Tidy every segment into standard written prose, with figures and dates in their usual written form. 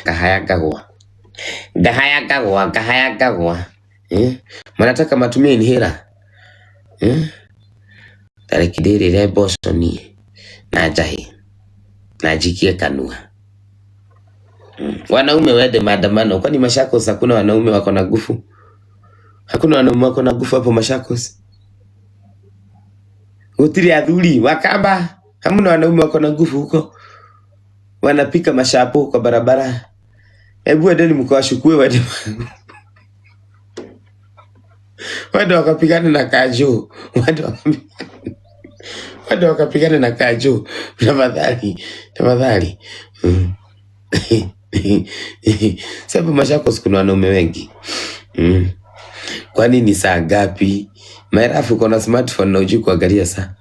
Ngahaya ngagwa, ngahaya ngagwa, ngahaya ngagwa, eh? Mnataka matumie inhaler, eh? Tareki ndĩrĩre mboco niĩ na njahĩ na njikie kanua. Wanaume wende maandamano, kwani Machakos hakuna wanaume wako na nguvu? Hakuna wanaume wako na nguvu hapo Machakos? Gutiri athuri Wakamba, hamuna wanaume wako na nguvu huko, wanapika mashapo kwa barabara. Hebu endeni mkawashukue wende wende wakapigana na Kanjo, wende wakapigana na Kanjo. Tafadhali, tafadhali. Sababu Machakos kuna wanaume wengi. Kwani ni saa ngapi? Maerafu uko na smartphone na hujui kuangalia saa.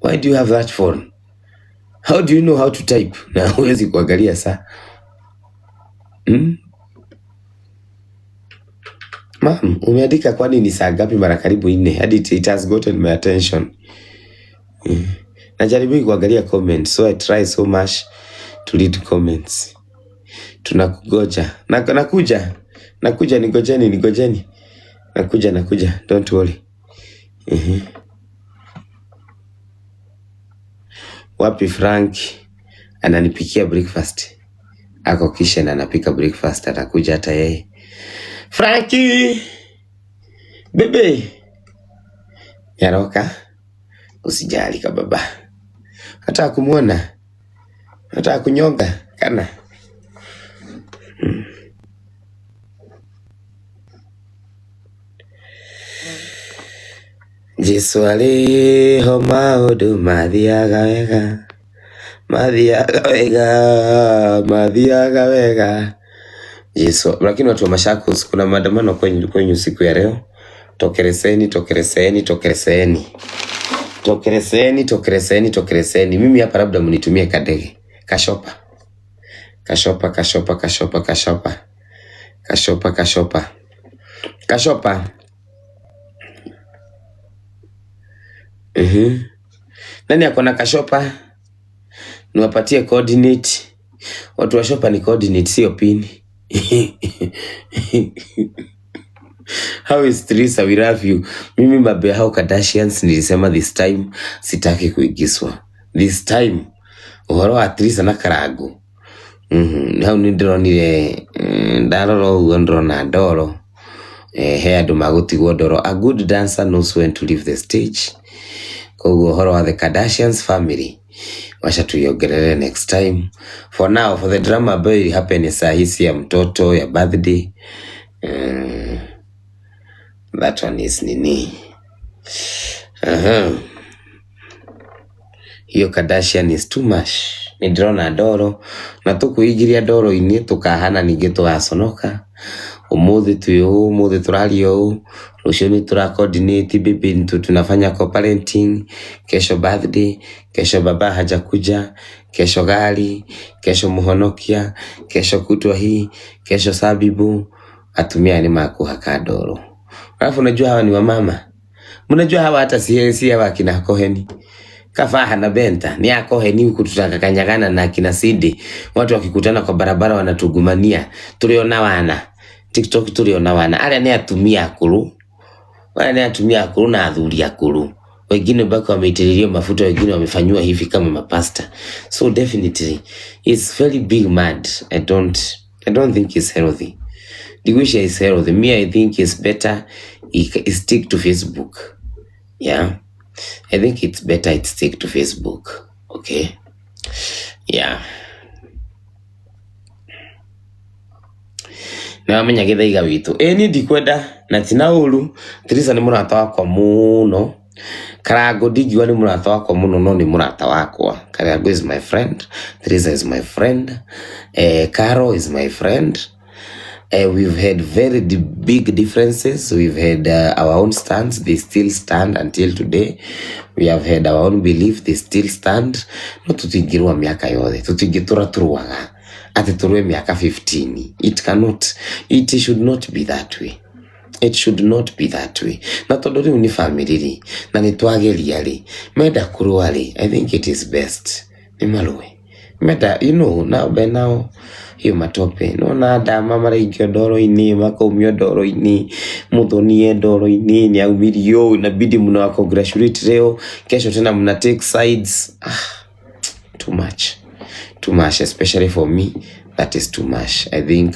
Why do you have that phone? How do you know how to type? Na huwezi kuangalia saa. Ma'am, umeandika kwani ni saa ngapi mara karibu nne hadi it has gotten my attention. Najaribu kuangalia comments, so I try so much to read comments. Tunakugoja. Na, nakuja. Nakuja, nigojeni, nigojeni. Nakuja, nakuja. Don't worry. Wapi Frank? Ananipikia breakfast. Ako kisha na anapika breakfast, atakuja hata yeye. Frankie! Bebe! Nyaroka, usijali ka baba. Nataka kumuona. Nataka kunyonga kana. Jesu arĩho maũndũ mathiaga wega, mathiaga wega, mathiaga wega. Jesu, lakini watu wa Machakos kuna maandamano kwenyu, kwenyu siku ya leo. Tokereseni, tokereseni, tokereseni. Tokereseni, tokereseni, tokereseni. Mimi hapa labda mnitumie kadege. Kashopa. Kashopa, kashopa, kashopa, kashopa. Kashopa, kashopa. Kashopa. Nani ako na kashopa? Niwapatie coordinate. Watu wa shopa ni coordinate, sio pin. How is Teresa? We love you. Mimi mabe hao Kardashians nilisema this time sitaki kuigiswa. This time uhoro wa Teresa na Karangu. Hau nĩ ndĩronire ndarora ũguo ndĩrona ndoro. He andũ magũtigwo ndoro. A good dancer knows when to leave the stage. Koguo ũhoro wa the Kardashians family wacha tuiongelele next time. For now, for the drama ambayo ili happen saa hii ya mtoto ya birthday, that one is nini. Hiyo Kardashian is too much. Nĩ ndĩrona ndoro na tũkwĩingĩria ndoro-inĩ tũkahana ningĩ tũgaconoka. Ũmũthĩ twĩ ũũ, ũmũthĩ tũraria ũũ, rũciũ nĩ tũra coordinate baby, tunafanya co-parenting, kesho birthday, kesho baba hajakuja, kesho gari, kesho mũhonokia, kesho kutwa hii, kesho sabibu. Atumia nĩ makũhaka ndoro. Alafu unajua hawa ni wamama. Mnajua hawa hata si hawa akina Koheni. Kafaha na Benta ni akoheni huku tutakakanyagana na akina Sidi. Watu wakikutana kwa barabara wanatugumania. Tuliona wana TikTok, tuliona wana aria ni atumia akuru, wale ni atumia akuru na athuri akuru, wengine bako wameitiliwa mafuta, wengine wamefanywa hivi kama mapasta. So definitely it's very big mad. I don't think it's healthy. Ndigwisha is healthy. Me, I think it's better I stick to Facebook. Yeah, I think it's better it stick to Facebook. Okay. Yeah. Na wamenya gĩthaiga witũ ĩ niĩ ndikwenda na ti na ũru. Teresa nĩ mũrata wakwa mũno. Karango ndingiuga nĩ mũrata wakwa mũno, no nĩ mũrata wakwa. Karango is my friend, Teresa is my friend, Caro is my friend. We've had very big differences. We've had our own stands. They still stand until today. We have had our own belief. They still stand. No tutingirua miaka yothe. Tutingitura turuaga. Ati turue miaka 15. It cannot. It should not be that way. It should not be that way. Na tondu riu ni family ri, na ni twageria ri, menda kurua ri, I think it is best. Ni marue. Menda, you know, now by now, Hiyo matope nona ndama maraikio ndoro-inĩ, makaumio ndoro-inĩ, Muthoni e ndoro-inĩ nĩ aumirio, inabidi mna congratulate leo, kesho tena mna take sides. Ah, too much, too much, especially for me, that is too much. I think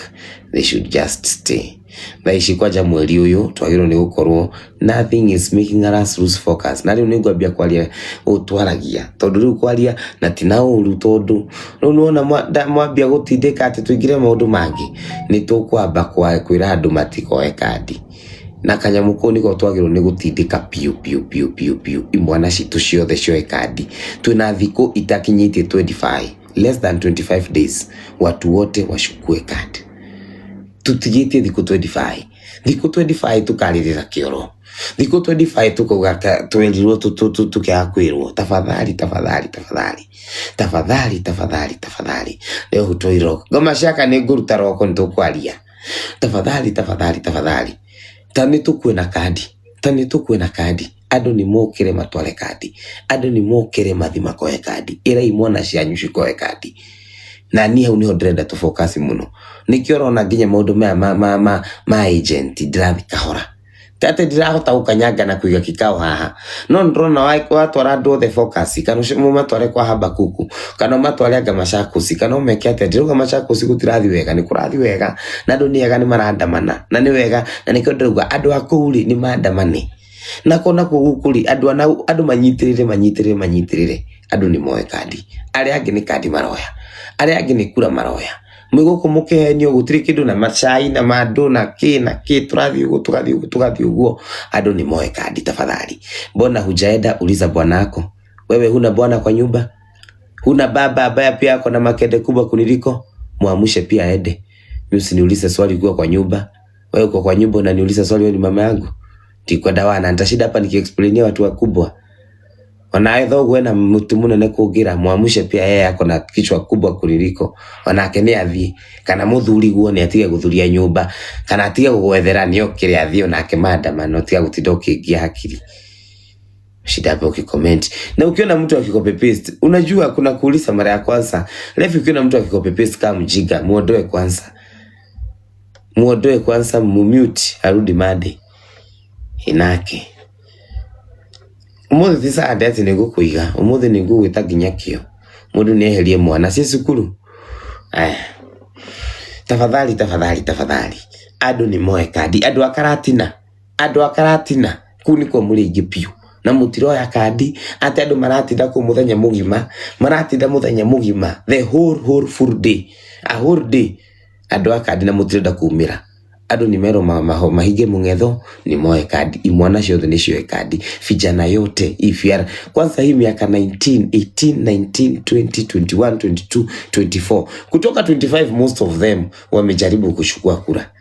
they should just stay. Thaa ici kwanja mweri ũyũ twagĩrĩirwo nĩ gũkorwo nothing is making us lose focus. Na rĩu nĩ ngwambia kwaria ũũ twaragia, tondũ rĩu kwaria na ti na ũru, tondũ rĩu nĩwona mwambia gũtindĩka atĩ tũingĩre maũndũ mangĩ, nĩ tũkwamba kwĩra andũ matikoe kandi na kanyamũ kau nĩko twagĩrĩirwo nĩ gũtindĩka piũ piũ piũ piũ piũ, imwana citũ ciothe cioe kandi. Twĩna thikũ itakinyĩtie 25, less than 25 days, watu wote wachukue kandi. Tutigĩtie thikũ 25, thikũ 25 tukarĩrĩra kĩoro, thikũ 25 tukauga twerirwo tukĩaga kwĩrwo. Tafadhali, tafadhali, tafadhali, tafadhali, tafadhali, tafadhali, leo hutoi roko ngoma ciaka nĩ ngũruta roko nĩ tũkwaria. Tafadhali, tafadhali, tafadhali, ta nĩ tũkue na kandi, ta nĩ tũkue na kandi. Andũ nĩ mokĩre matware kandi, andũ nĩ mokĩre mathi makoe kandi. Ĩrai mwana cianyu cikoe kandi. Na niĩ hau niho ndĩrenda tũ focus mũno. Nĩkĩo ũrona nginya maũndũ maya ma agent ndĩrathiĩ kahora, ti atĩ ndirahota gũkanyanga na kũiga kikao haha, no ndĩrona watwara andũ othe focus, kana mũmatware kwa Habakuku, kana ũmatware anga Machakos, kana ũmeke atĩa. Ndĩrauga Machakos gũtirathi wega, nĩ kũrathi wega na andũ nĩ ega, nĩ marandamana na nĩ wega, na nĩkĩo ndĩrauga andũ a kũu rĩ nĩ mandamane nako nakuo gũkũ rĩ andũ ana andũ manyitĩrĩre, manyitĩrĩre, manyitĩrĩre. Andũ nĩ moe kandi, arĩa angĩ nĩ kandi maroya, arĩa angĩ nĩ kura maroya. Mwĩ gũkũ mũkĩhenio gũtirĩ kĩndũ na macai na mandũ na kĩ na kĩ, tũrathiĩ ũguo, tũgathiĩ ũguo, tũgathiĩ ũguo. Andũ nĩ moe kandi tafadhali. Mbona hujaenda uliza bwanako? Wewe huna bwana kwa nyumba? Huna baba ambaye pia ako na makende kubwa kuniliko? Muamushe pia aende. Mimi usiniulize swali ukiwa kwa nyumba. Wewe uko kwa nyumba unaniuliza swali, wewe ni mama yangu? Ndikwenda wana nitashinda hapa nikiexplainia watu wakubwa. Onawe thoguo ena mutu munene kungira, mwamushe pia yeye ako na kichwa kubwa kuniliko, onake nĩ athiĩ. Kana mũthuri guo nĩ atige gũthuria nyũmba, kana atige gũgwethera, nĩ okĩre athiĩ onake maandamano, tiga gũtinda ũkĩngia hakiri shida hapo ukicomment. Na ukiona mtu akicopy paste, unajua kuna kuuliza mara ya kwanza. Lefi, ukiona mtu akicopy paste kama mjinga, muondoe kwanza, muondoe kwanza, mumute arudi made inake. Umuthi ti Sunday ati nĩ ngũkũiga, umuthi nĩ ngũgwĩta nginya kĩo mũndũ nĩ eherie mwana ci cukuru. Aya, tafadhali, tafadhali, tafadhali, andũ nĩ moe kandi. Andũ a Karatina, andũ a Karatina kũu nĩkuo mũrĩ aingĩ biũ na mũtiroya kandi, atĩ andũ maratinda kũu mũthenya mũgima, maratinda mũthenya mũgima, the whole full day, a whole day, andũ a kandi na mũtirenda kumĩra. Andũ nĩ merwo mahinge mũng'etho, nĩ moe kandi. Imwana ciothe nĩ cioe kandi, vijana yote. If you are kwanza hii miaka 19, 18, 19, 20, 21, 22, 24, kutoka 25, most of them wamejaribu kuchukua kura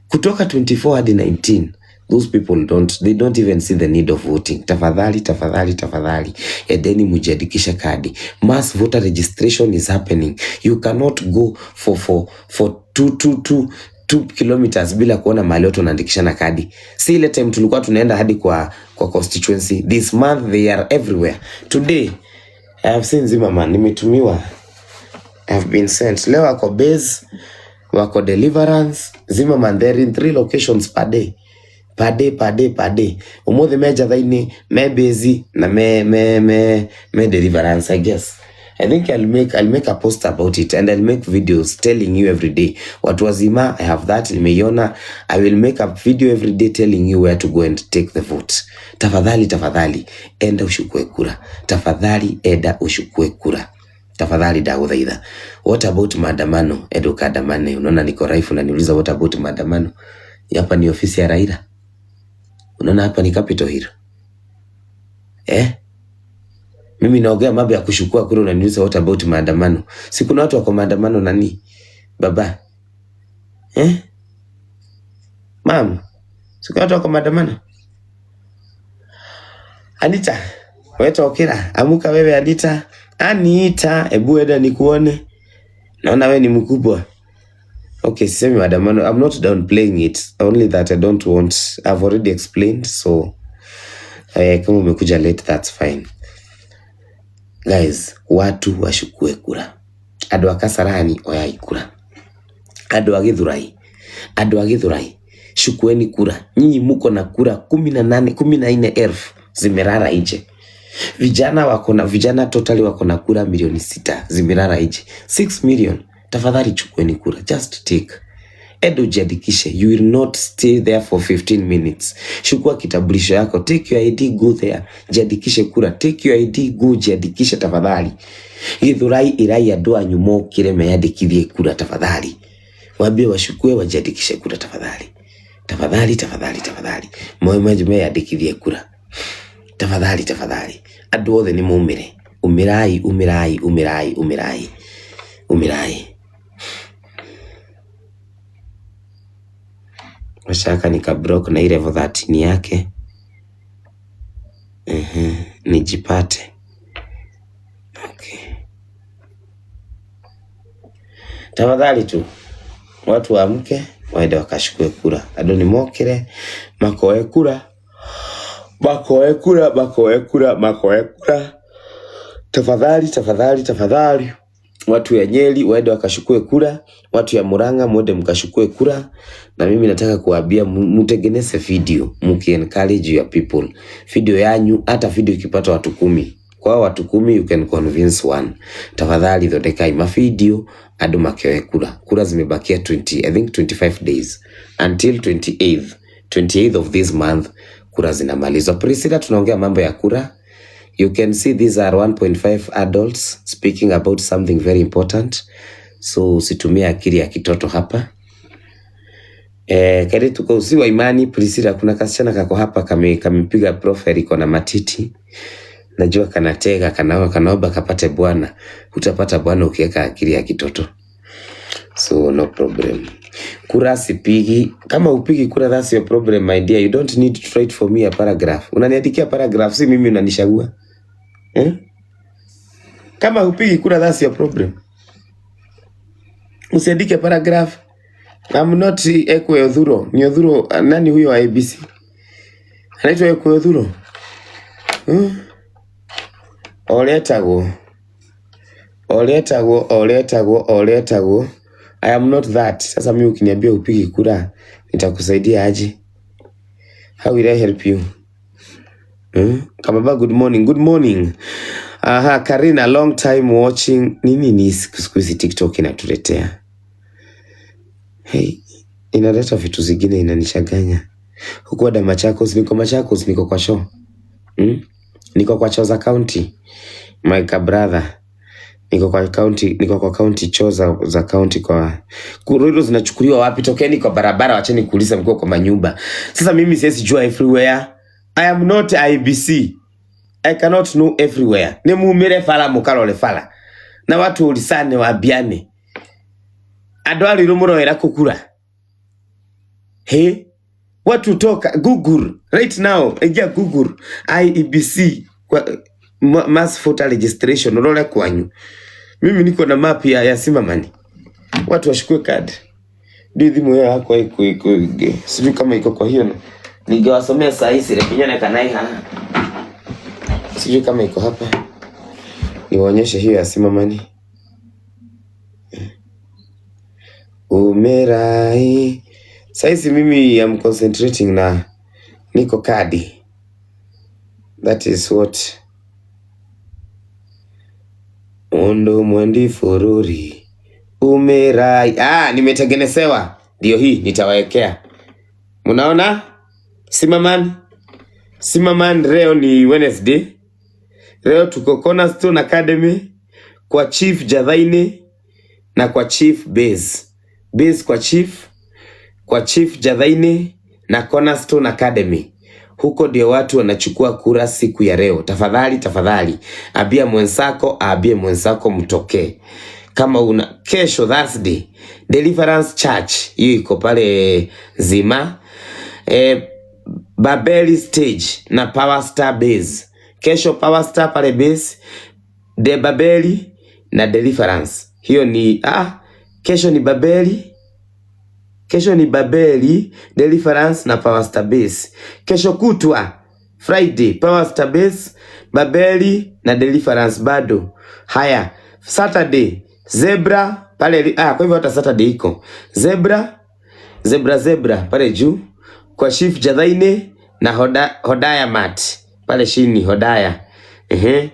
kutoka 24 hadi 19. Those people don't, they don't even see the need of voting. Tafadhali, tafadhali, tafadhali, endeni mujiandikishe kadi. Mass voter registration is happening. You cannot go for 2 kilometers bila kuona mahali watu wanaandikishana kadi. Si ile time tulikuwa tunaenda hadi kwa constituency. This month they are everywhere. Today I have seen Zimmerman, nimetumiwa, I have been sent. Leo wako Base, wako Deliverance. Zimmerman, they're in three locations per day, per day, per day, per day. Umuthi me Njatha-inĩ, me Base na me Deliverance. I guess, I think I'll make a post about it and I'll make videos telling you every day. Watu wazima, I have that, nimeiona. I will make a video every day telling you where to go and take the vote. Tafadhali, tafadhali, enda uchukue kura. Tafadhali enda uchukue kura. Tafadhali ndaguthaitha. What about maandamano? Enda ukaandamane. Unaona niko live unaniuliza what about maandamano? Hapa ni ofisi ya Raila. Unaona hapa ni Capitol Hill. Eh? Mimi naongea mambo ya kuchukua kura, unaniuliza what about maandamano? Si kuna watu wako maandamano nani? Baba. Eh? Mama. Si kuna watu wako maandamano? Anita, wewe tokera. Amuka wewe Anita. Anita, ebu enda nikuone. Naona wewe ni mkubwa. Okay, sisemi maandamano. I'm not downplaying it. Only that I don't want. I've already explained, so kama umekuja late, that's fine. Guys, watu wachukue kura. Andũ a Kasarani oyai kura. Andũ a Githurai, andũ a Githurai, chukueni kura. Nyinyi muko na kura 18, 14,000 zimelala nje. Vijana wako na vijana totally wako na kura milioni 6 zimelala nje. 6 million. Tafadhali chukueni kura. Just take. Enda ujiandikishe. You will not stay there for 15 minutes. Chukua kitambulisho yako, take your ID, go there. Jiandikishe kura. Take your ID, go jiandikishe tafadhali. Githurai irai andũ anyu mokire meyandikithie kura tafadhali. Waambie wachukue wajiandikishe kura tafadhali. Tafadhali, tafadhali, tafadhali. Moyo mwenye meyandikithie kura. Tafadhali, tafadhali. Andũ othe nĩ maumĩre. Umĩrai, umĩrai, umĩrai, umĩrai. Umĩrai. Washaka nikablock na ile level 13 yake. Nijipate. Okay. Tafadhali tu watu waamke waende wakachukue kura. Andũ nĩ mokĩre makoe kura, makoe kura, makoe kura, makoe kura. Tafadhali, tafadhali, tafadhali. Watu ya Nyeri waende wakachukue kura, watu ya Murang'a mwende mkachukue kura. Na mimi nataka kuambia mtengeneze video mki encourage your people. Video yanyu, hata video ikipata watu 10, kwa watu 10 you can convince one. Tafadhali thondekai ma video andu makioe kura. Kura zimebakia 20, I think 25 days until 28th of this month kura zinamalizwa. Priscilla, tunaongea mambo ya kura. You can see these are 1.5 adults speaking about something very important. So usitumie akili ya kitoto hapa. Kari tuko usi wa imani Priscilla, kuna kasichana kako hapa kamepiga profile iko na matiti. Najua kanatega kanaomba kapate bwana. Hutapata bwana ukiweka akili ya kitoto. So no problem. Kura sipigi. Kama upigi kura, that's your problem my dear. You don't need to write for me a paragraph. Unaniandikia paragraph, si mimi unanishagua. Eh? Kama hupigi kura, that's your problem. Usiandike paragraph. I'm not Ekwe Odhuro. Ni Odhuro, nani huyo wa ABC? Anaitwa Ekwe Odhuro. Hmm? Oretagwo. Oretagwo, oretagwo, oretagwo. I am not that. Sasa mimi ukiniambia upigi kura, nitakusaidia aje? How will I help you? Hmm? Kababa, good morning. Good morning. Aha, Karina, long time watching. Nini ni siku hizi TikTok inatuletea? Hey, inaleta vitu zingine inanichanganya. Huku ada Machakos, niko Machakos, niko kwa show. Hmm? Niko kwa choo za county. My brother. Niko kwa county, niko kwa county choo za county kwa Ruiru zinachukuliwa wapi? Tokeni kwa barabara, wacheni kuuliza mkiwa kwa manyumba. Sasa mimi siwezi jua everywhere. I am not IEBC. I cannot know everywhere. Ni mumire fala mukarore fala. Na watu ulisane waambiane. Andũ a Ruiru mũroera kũkura. He? Watu toka Google right now, ingia Google IEBC kwa mass voter registration urore kwanyu. Mimi niko na map ya Simamani. Watu washukue card. Ndio thimu hiyo yako iko iko sijui kama iko kwa hiyo. Ningewasomea saa hizi lakini kanai haha. Sijui kama iko hapa. Niwaonyeshe hiyo ya Simamani. Umerai. Saizi mimi am concentrating na niko kadi. That is what Ondo mwendi fururi umerai. Ah, nimetengenezewa. Ndio hii nitawawekea. Munaona? Simamani. Simamani, leo ni Wednesday. Leo tuko Cornerstone Academy kwa Chief Jathaini na kwa Chief Base. Base kwa Chief Jathaini na Cornerstone Academy. Huko ndio watu wanachukua kura siku ya leo. Tafadhali, tafadhali, ambia mwenzako, aambie mwenzako mtokee. Kama una kesho Thursday, Deliverance Church hiyo iko pale Zima. Babeli Stage na Power Star Base. Kesho Power Star pale base, de Babeli na Deliverance. Hiyo ni kesho ni Babeli. Kesho ni Babeli, Deliverance na Power Star Base. Kesho kutwa Friday, Power Star Base, Babeli na Deliverance bado. Haya, Saturday, Zebra, pale, kwa hivyo hata Saturday iko Zebra Zebra Zebra pale juu kwa Chief Jathaini na Hodaya Mat pale chini Hodaya. Ehe.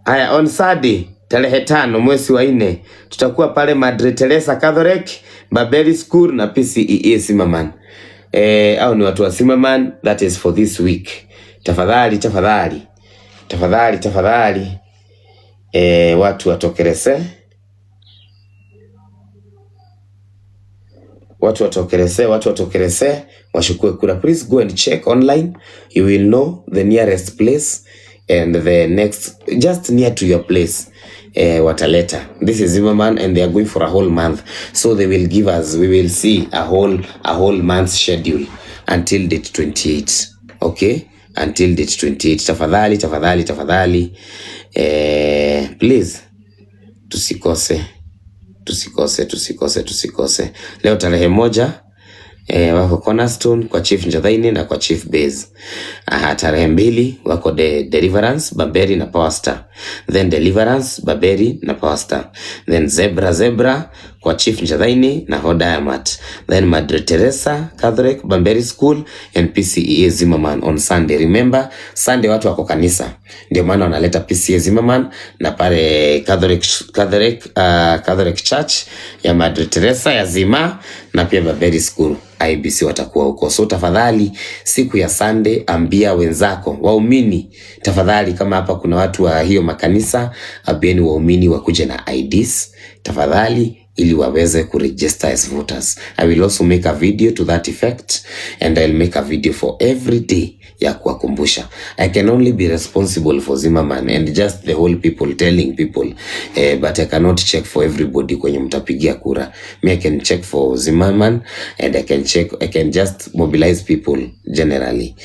Haya, on Sunday tarehe 5 mwezi wa 4 tutakuwa pale Madre Teresa Catholic, Babeli School na PCEA Zimmerman. Au ni watu wa Zimmerman, that is for this week. Tafadhali tafadhali tafadhali tafadhali, watu watokeleze, watu watokeleze, watu watokeleze, wachukue kura. Please go and check online, you will know the nearest place and the next just near to your place. Wataleta. This is Zimmerman and they are going for a whole month, so they will give us, we will see a whole month's schedule until date 28. Okay, until date 28. Tafadhali tafadhali tafadhali, please tusikose tusikose tusikose tusikose. Leo tarehe 1 wako Cornerstone kwa Chief Njathaini na kwa Chief Base. Aha, tarehe 2 wako Deliverance Baberi na Power Star, then Deliverance Baberi na Power Star, then Zebra Zebra kwa Chief Njathaini na Hodaya Mat, then Madre Teresa Catholic Bamberi School and PCEA Zimmerman on Sunday. Remember Sunday watu wako kanisa, ndio maana wanaleta PCEA Zimmerman na pale Catholic Church ya Madre Teresa ya Zima na pia Baberi School IBC watakuwa huko. So tafadhali siku ya Sunday ambia wenzako waumini, tafadhali, kama hapa kuna watu wa hiyo makanisa, ambieni waumini wakuje na IDs tafadhali, ili waweze kuregister as voters. I will also make a video to that effect and I'll make a video for every day ya kuwakumbusha. I can only be responsible for Zimmerman and just the whole people telling people, but I cannot check for everybody kwenye mtapigia kura. Me, I can check for Zimmerman and I can check, I can just mobilize people generally.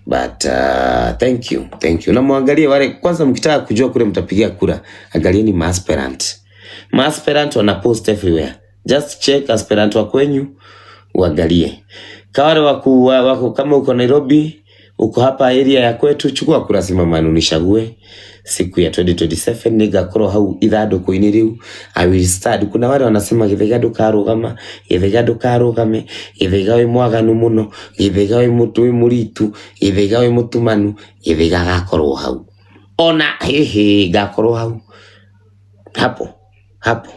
But thank you, thank you. Na muangalie wale kwanza, mkitaka kujua kule mtapigia kura, angalieni maaspirant. Maaspirant wana post everywhere. Just check aspirant wa kwenyu uangalie. Kawale wako kama uko Nairobi, uko hapa area ya kwetu, chukua kura Zimmerman unichague siku ya 2027 nigakorwo hau ithandũkũ-inĩ rĩu. I will start. Kuna wale wanasema Githaiga ndũkarũgama, Githaiga ndũkarũgame, Githaiga wĩ mwaganu mũno, Githaiga wĩ mũtu wĩ mũritu, Githaiga wĩ mũtumanu. Githaiga agakorwo hau ona hihi ngakorwo hau hapo hapo.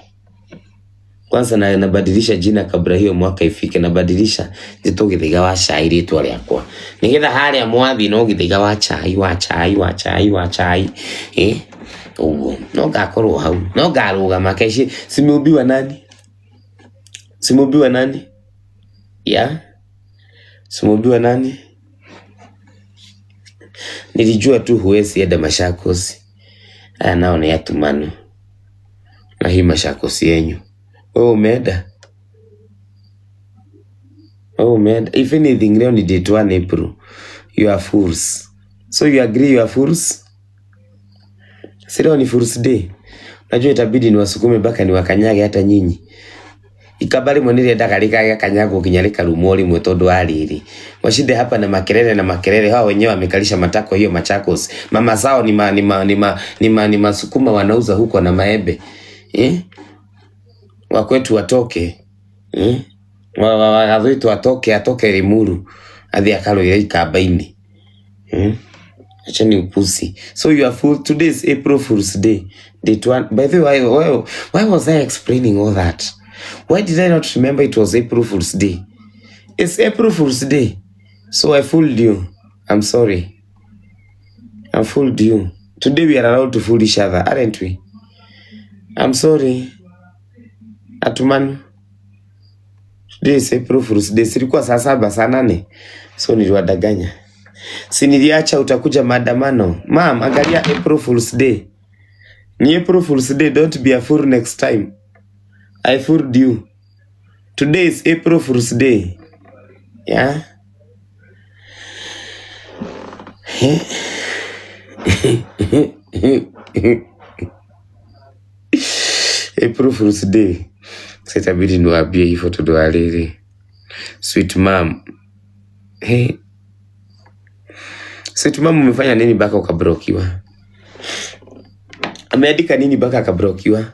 Kwanza na nabadilisha jina kabla hiyo mwaka ifike, nabadilisha njitwo Githaiga wa Chai rĩtwa rĩakwa nigetha harĩa mwathi no Githaiga wa Chai wa Chai wa Chai wa Chai, ũguo no ngakorwo hau, no ngarũgama keshi. Simeumbiwa nani? Simeumbiwa nani? Ya, simeumbiwa nani? Nilijua tu huwezi enda Machakos. Haya nao ni atumanu na hii Machakos yenyu. Wewe umeenda? Wewe umeenda? If anything leo ni date 1 April. You are fools. So you agree you are fools? Si leo ni fools day. Najua itabidi niwasukume mpaka niwakanyage hata nyinyi. Ikabari mwe ndaga rikagakanyagwo nginya rikarumwo rimwe tondu wa riri. Washinde hapa na makelele na makelele, hao wenyewe wamekalisha matako hiyo Machakos. Mama zao ni ma, ni ma, ni ma, ni ma, ni masukuma wanauza huko na maembe. Wakwetu watoke. Wagathuitu atoke atoke Limuru athi akarũĩre ikamba-inĩ. Acheni upusi. So you are fool. Today is April Fool's Day. Date 1. By the way, why was I explaining all that? Why did I not remember it was April Fool's Day? It's April Fool's Day. So I fooled you. I'm sorry. I fooled you. Today we are allowed to fool each other, aren't we? I'm sorry. Atumanu. Today is April Fool's Day. Silikuwa saa 7, saa 8. So niliwadanganya. Si niliacha utakuja maandamano. Ma'am, angalia April Fool's Day. Ni April Fool's Day, don't be a fool next time. I fooled you. Today is April Fool's Day. Yeah? April Fool's Day. Sitabidi niwaambie hivyo tudoalili. Sweet mom. Hey. Sweet mom, umefanya nini mpaka ukablokiwa? Ameandika nini mpaka akablokiwa?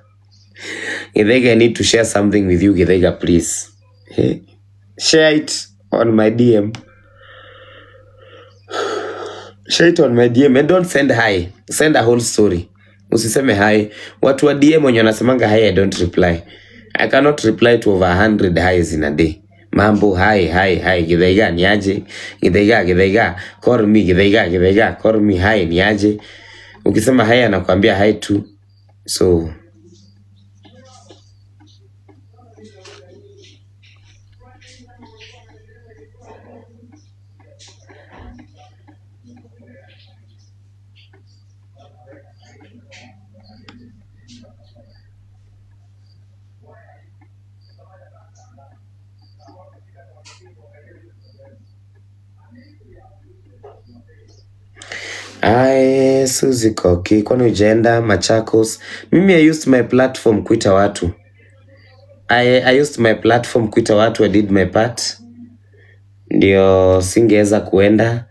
Githaiga, I need to share something with you Githaiga, please. Hey, share it on my DM. Share it on my DM and don't send hi. Send a whole story. Usiseme hi. Watu wa DM wenye wanasemanga hi, I don't reply. I cannot reply to over 100 hi's in a day. Mambo hi hi hi, Githaiga ni aje? Githaiga Githaiga, call me Githaiga Githaiga, call me hi ni aje? Ukisema hi anakuambia hi tu. So ae, Suzy Koki, kwani ujaenda Machakos? Mimi I used my platform kuita watu. I used my platform kuita watu, I did my part. Ndio singeweza kuenda,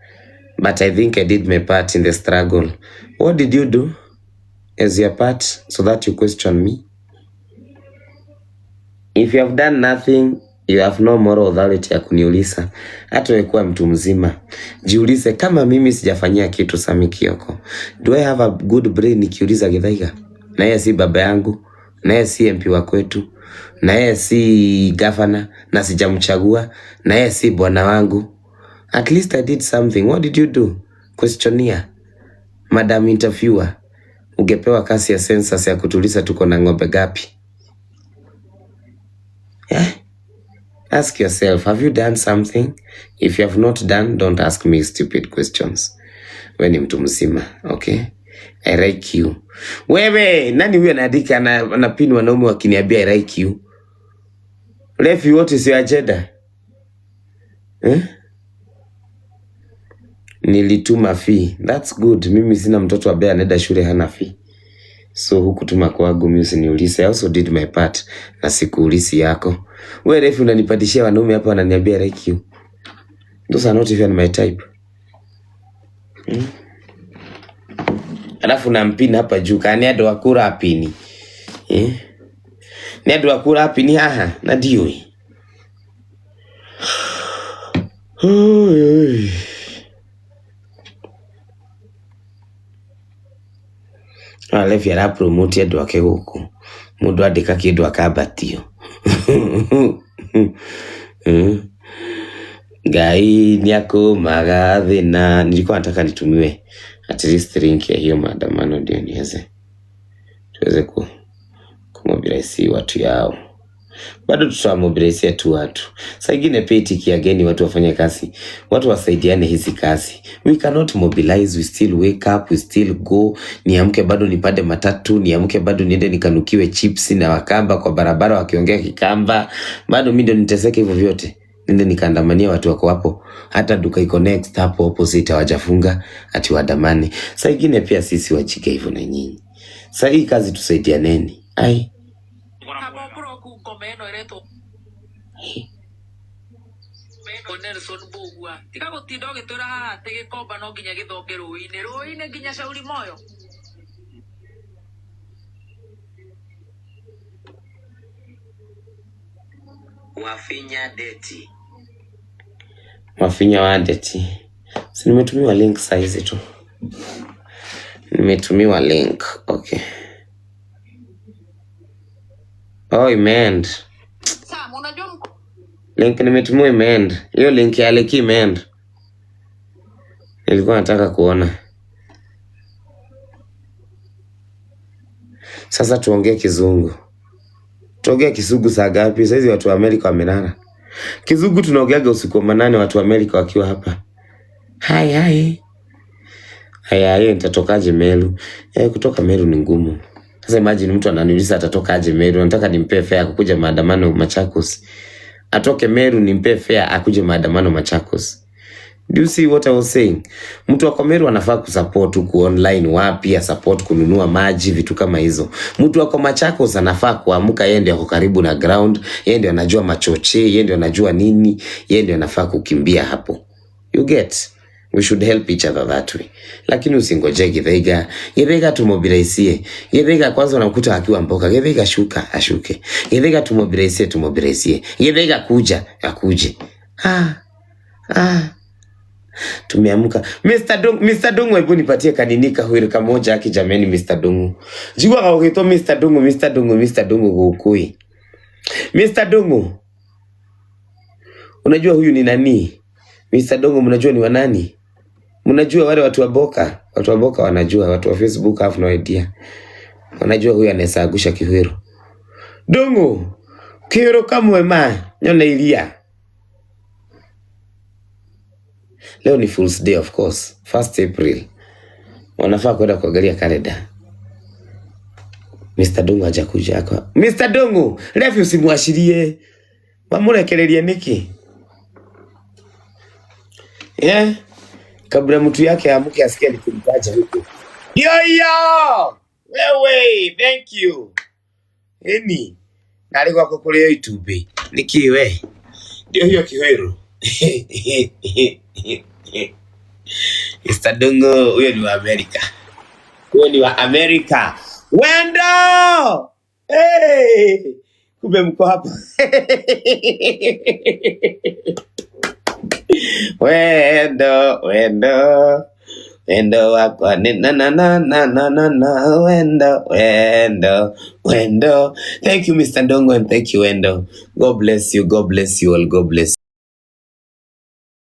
but I think I did my part in the struggle. What did you do as your part so that you question me? If you have done nothing, you have no moral authority ya kuniuliza. Hata wewe kuwa mtu mzima, jiulize kama mimi sijafanyia kitu Sami Kioko, do I have a good brain nikiuliza Githaiga? Na yeye si baba yangu, na yeye si MP wa kwetu, na yeye si governor, na sijamchagua, na yeye si bwana wangu. At least I did something. What did you do? Questionnaire. Madam interviewer, ungepewa kazi ya census ya kutuliza tuko na ng'ombe gapi? Eh? Ask yourself, have you done something? If you have not done, don't ask me stupid questions. We ni mtu mzima, okay? I like you. Wewe, nani huyo anaandika anapin wanaume wakiniambia I like you? Lefi, what is your agenda? Eh? Nilituma fee. That's good. Mimi sina mtoto ambaye anaenda shule hana fee. So hukutuma kwangu mimi usiniulize. I also did my part na sikuulisi yako. Wewe Refi unanipandishia wanaume hapa wananiambia I like you. Those are not even my type. Alafu nampini hapa juu kani andũ akũra apini. Eh? Nĩ andũ akũra apini haha na ndiũĩ. Levi arapromote andũ ake gũkũ. Mũndũ andĩka kĩndũ akambatio. Ngai nĩakũmaga thĩna. Nilikuwa nataka nitumiwe at least link ya hiyo maandamano ndio niweze tuweze kumobilize watu yao. Bado tutawamobilizia tu watu. Saa ingine pay tiki ageni watu wafanye kazi. Watu wasaidiane hizi kazi. We cannot mobilize, we still wake up, we still go. Niamke bado nipande matatu, niamke bado niende nikanukiwe chips na Wakamba kwa barabara wakiongea Kikamba. Bado mimi ndio niteseke hivyo vyote. Niende nikaandamania watu wako hapo. Hata duka iko next hapo opposite hawajafunga ati waandamane. Saa ingine pia sisi wajike hivyo na nyinyi. Saa hii kazi tusaidianeni. Ai. Kaba ngoma ĩno ĩretwo Nelson Mbugua tiga gũtinda ũgĩtwĩra haha atĩ gĩkomba no nginya gĩthonge rũĩ-inĩ rũĩ-inĩ nginya Shauri Moyo. Wafinya deti. Wafinya wa deti. Si nimetumiwa link saizi tu. Nimetumiwa link. Okay. Oh, imeend. Sam, unajua mko Link nimetumiwa imeend. Hiyo link ya Leki imeend. Nilikuwa nataka kuona. Sasa tuongee Kizungu. Tuongee Kizungu saa ngapi? Saizi watu wa Amerika wamelala. Kizungu tunaongeaga usiku wa manane watu wa Amerika wakiwa hapa. Hai hai. Haya, hiyo nitatokaje Meru? Eh, kutoka Meru ni ngumu. Sasa imagine mtu ananiuliza atatokaje Meru, nataka nimpe fare kukuja maandamano Machakos. Atoke Meru nimpe fare akuje maandamano Machakos. Do you see what I was saying? Mtu wako Meru anafaa kusupport huku online wapi, ya support kununua maji, vitu kama hizo. Mtu wako Machakos anafaa kuamka, yeye ndio ako karibu na ground, yeye ndio anajua machoche, yeye ndio anajua nini, yeye ndio anafaa kukimbia hapo. You get? We should help each other that way. Lakini usingoje Githaiga. Githaiga tumobilizie. Githaiga kwanza unakuta akiwa mboka. Githaiga shuka, ashuke. Githaiga tumobilizie, tumobilizie. Githaiga kuja, akuje. Ah, ah. Tumeamka. Mr. Dong, Mr. Dongo, hebu nipatie kanini kahwiri kamoja aki jameni Mr. Dongo. Jigwa gugitwo Mr. Dongo, Mr. Dongo, Mr. Dongo gukui. Mr. Dongo. Unajua huyu ni nani? Mr. Dongo mnajua ni wa nani? Mnajua wale watu wa Boka? Watu wa Boka wanajua, watu wa Facebook have no idea. Wanajua huyu anaweza agusha kihwiro. Dongo, kihwiro kamwe ma nyone ilia. Leo ni Fool's Day of course, 1st April. Wanafaa kwenda kuangalia kalenda. Mr. Dongo hajakuja hapa. Mr. Dongo, refu usimwashirie. Wamurekererie niki? Yeah? Kabla mtu yake amuke asikie nikimtaja huko. Yo yo! Wewe, thank you. Eni, nari gwakwa kũrĩo itumbĩ. Nĩkĩ we? Ndio hiyo kihweru. Mr. Dongo, huyo ni wa Amerika. Huyo ni wa Amerika. Wendo! Hey! Kumbe mko hapa. Wendo, wendo. Wendo wakwa ni na na na na na na na wendo, wendo, wendo. Thank you Mr. Ndongo and thank you Wendo. God bless you. God bless you all. God bless.